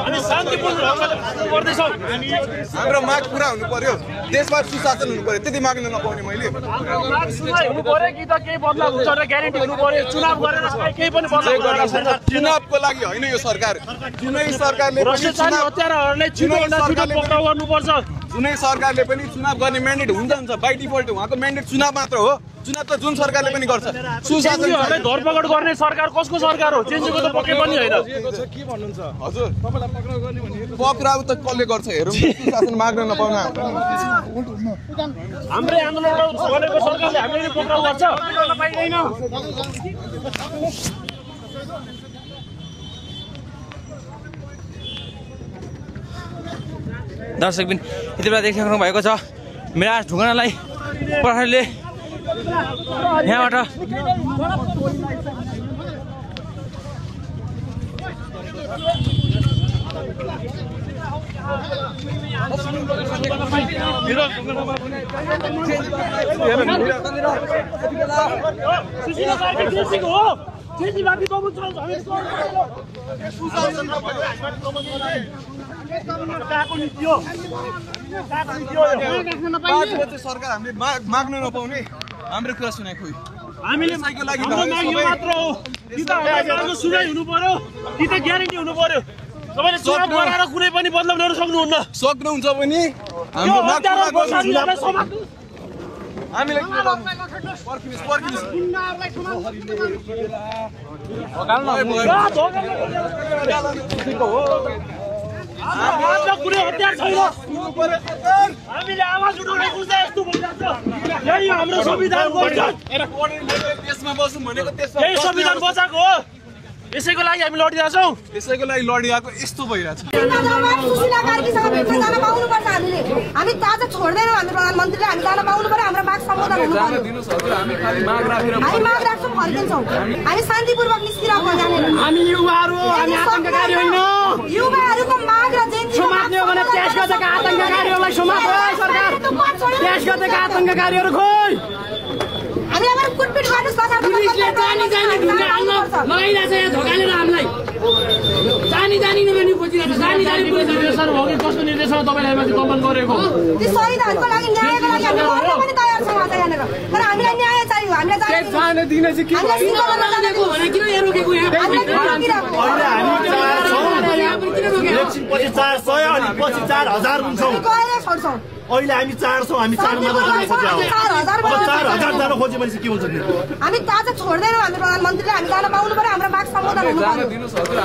हामी शान्तिपूर्ण ढंगले गर्दैछौँ। हाम्रो माग पूरा हुनु पर्यो, देशमा सुशासन हुनु पर्यो, त्यति माग्न नपाउने मैले। हाम्रो माग सुनाइ हुनु पर्यो कि त केही बदलाव हुन्छ र ग्यारेन्टी हुनु पर्यो। चुनाव गरेर केही पनि बदलाव गर्न छैन। चुनावको लागि होइन यो सरकार, जुनै सरकारले पनि भ्रष्टाचारी हत्याराहरूलाई छिटोभन्दा छिटो पक्राउ गर्नुपर्छ। जुनै सरकारले पनि चुनाव गर्ने म्यान्डेट हुन्छ बाइ डिफल्ट उहाँको म्यान्डेट चुनाव मात्र हो। चुनाव त जुन सरकारले पनि गर्छ। सुशासनलाई धरपकड गर्ने सरकार कसको सरकार हो? चेन्जीको त पक्कै पनि होइन। के भन्नुहुन्छ हजुर? तपाईलाई पक्राउ गर्ने भने पक्राउ त कसले गर्छ हेरौँ। सुशासन माग्न नपाउनु हाम्रै आन्दोलन गरेको सरकारले हामीले पक्राउ गर्छ पाइदैन। दर्शकबिन यति बेला देखिराख्नु भएको छ मिराज ढुङ्गानालाई प्रहरीले यहाँबाट सरकार हामीले माग्न नपाउने हाम्रो कुरा सुनाइ खोइ हामीले साइको लागि मात्र हो कि त हाम्रो सुनाइ हुनु पर्यो कि त ग्यारेन्टी हुनु पर्यो। तपाईले चुनाव गराएर कुनै पनि बदलाव ल्याउन सक्नुहुन्न। सक्नुहुन्छ भने हाम्रो माग पूरा गर्नु। हामीले के गर्नु? पर्खिनुस् कुनै हतियार छैन। हामीले आवाज उठाउने कुरा यस्तो भइरहेछ। यही हाम्रो संविधान त्यसमा बसौँ भनेको यही संविधान बचाएको हो। यसैको लागि हामी लडिरहेका छौँ। त्यसैको लागि लडिरहेको यस्तो भइरहेछ। सुशीला कार्कीसँग भेट्न जान पाउनुपर्छ। हामी आज छोड्दैनौँ। हामी प्रधानमन्त्रीले हामी जान पाउनु पर्यो। हाम्रो माग सम्बोधन हुनु पर्यो। हामी माग राख्छौँ, फर्किन्छौँ। हामी शान्तिपूर्वक निस्किरहेको जाने। हामी युवाहरू हामी आतंककारी होइन। युवाहरूको माग र समात्ने हो भने पेश गरेका आतंककारीहरूलाई समात्छ सरकार। पेश गरेका आतंककारीहरू खोइ हामी अब कुटपिट गर्नु सरकार पुलिसले जानी ढुङ्गा हाल्न लगाइरहेछ यहाँ धोकालेर हामीलाई। जानी नमानी खोजिरहेछ। जानी पुलिस निर्देशन हो कि कसको निर्देशनमा तपाईँलाई माथि दमन गरेको? ती शहीदहरूको लागि न्यायको लागि हामी गर्न पनि तयार छौँ आज यहाँनिर। तर हामीलाई न्याय चाहियो। हामीलाई जाने दिन चाहिँ के भनेको भने किन यहाँ रोकेको? यहाँ पछि 400 अनि पछि 4000 हुन्छौँ। अहिले हामी 400 हामी 4 मात्र जान खोज्छौँ। 4000 जान खोजे भने के हुन्छ? हामी आज छोड्दैनौँ। हामी प्रधानमन्त्रीले हामी जान पाउनु पर्यो। हाम्रो माग सम्बोधन हुनु पर्यो।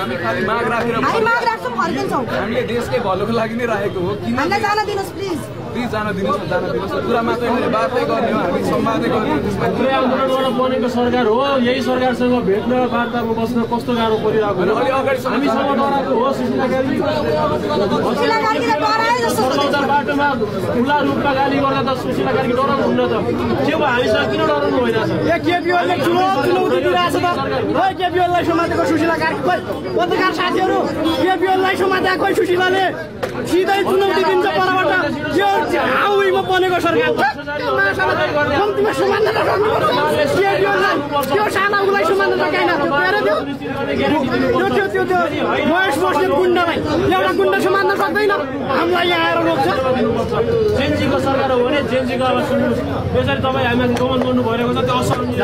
हामी खाली माग हामी माग राख्छौँ, फर्किन्छौँ। हामीले देशकै भलोको लागि नै राखेको हो। हामीलाई जान दिनुहोस् प्लिज। जान दिनुहोस्। कुरा मात्रै बातै गर्ने हो। हामी संवादै गर्ने। पुरै आन्दोलनबाट बनेको सरकार हो। यही सरकारसँग भेट्न वार्तामा बस्न कस्तो गाह्रो परिरहेको हो। हामीसँग डराएको हो। सुशीला कार्की बाटोमा खुला रूपमा गाली गर्दा त सुशीला कार्की डराउनु हुन्न त। के भयो हामीसँग किन डराउनु भइरहेछ? केपीओलले चुनौती दिइरहेछ त। खोइ केपीओललाई समातेको सुशीला कार्की। खोइ पत्रकार साथीहरू केपीओललाई समातेको खोइ सुशीलाले सिधै चुनौती दिन्छ परबाट। यो हाउमा बनेको सरकार कम्तीमा समात्न त्यो साना उसलाई समात्न सकेन। त्यो महेश बस्ने गुन्डालाई एउटा गुन्डा समात्न सक्दैन। हामीलाई यहाँ आएर रोक्छ। जेएनजीको सरकार हो भने जेएनजीको अब सुन्नुहोस्। यसरी तपाईँ हामीमाथि दमन गर्नु भइरहेको छ। त्यो असहनीय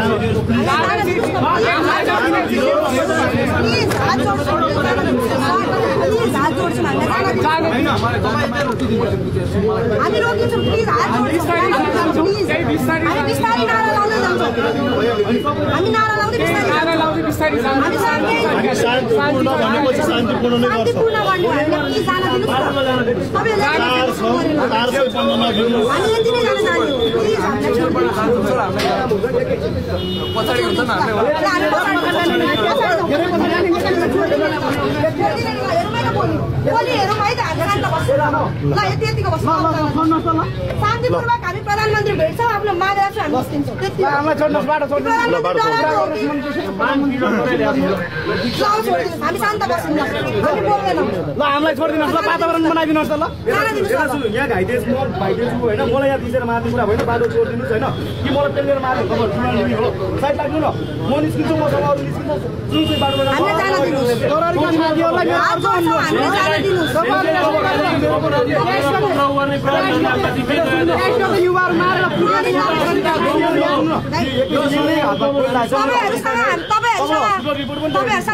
हामी रोकिन्छौँ प्लिज। हामी बिस्तारै नारा लाउँदै जान्छौँ। हामी नारा लाउँदै बिस्तारै हामी शान्तिपूर्ण भनेपछि शान्तिपूर्ण नै गर्छ। शान्तिपूर्ण गर्ने हामीले प्लिज जान दिनुहोस्। तपाईँहरूले हामी यति नै जान चाहन्छु। प्लिज पछाडि हुन्छ नि बोलीहरू है त हाम्रो शान्त बस्नु ल। यतिको बस्नु शान्तिपूर्वक हामी प्रधानमन्त्री भेट्छौँ। आफ्नो माग राख्छौँ। हामी निस्किन्छौँ। त्यति हामी शान्त बस्छौँ। हामी बोल्दैनौँ। ल हामीलाई छोडिदिनुहोस्। ल वातावरण बनाइदिनुहोस् त। ल यहाँ घाइते छु होइन। मलाई यहाँ दिसेर मार्ने कुरा होइन। बाटो छोडिदिनुहोस् होइन कि मलाई पेलेर मार्नु हो। साइड लाग्नु न। म निस्किन्छु। मसँग अरू निस्किन्छ। जुन चाहिँ बाटोमा साथीहरूलाई मेरो अर्को अनुरोध छ। युवाहरू मारेर तपाईँहरूसँग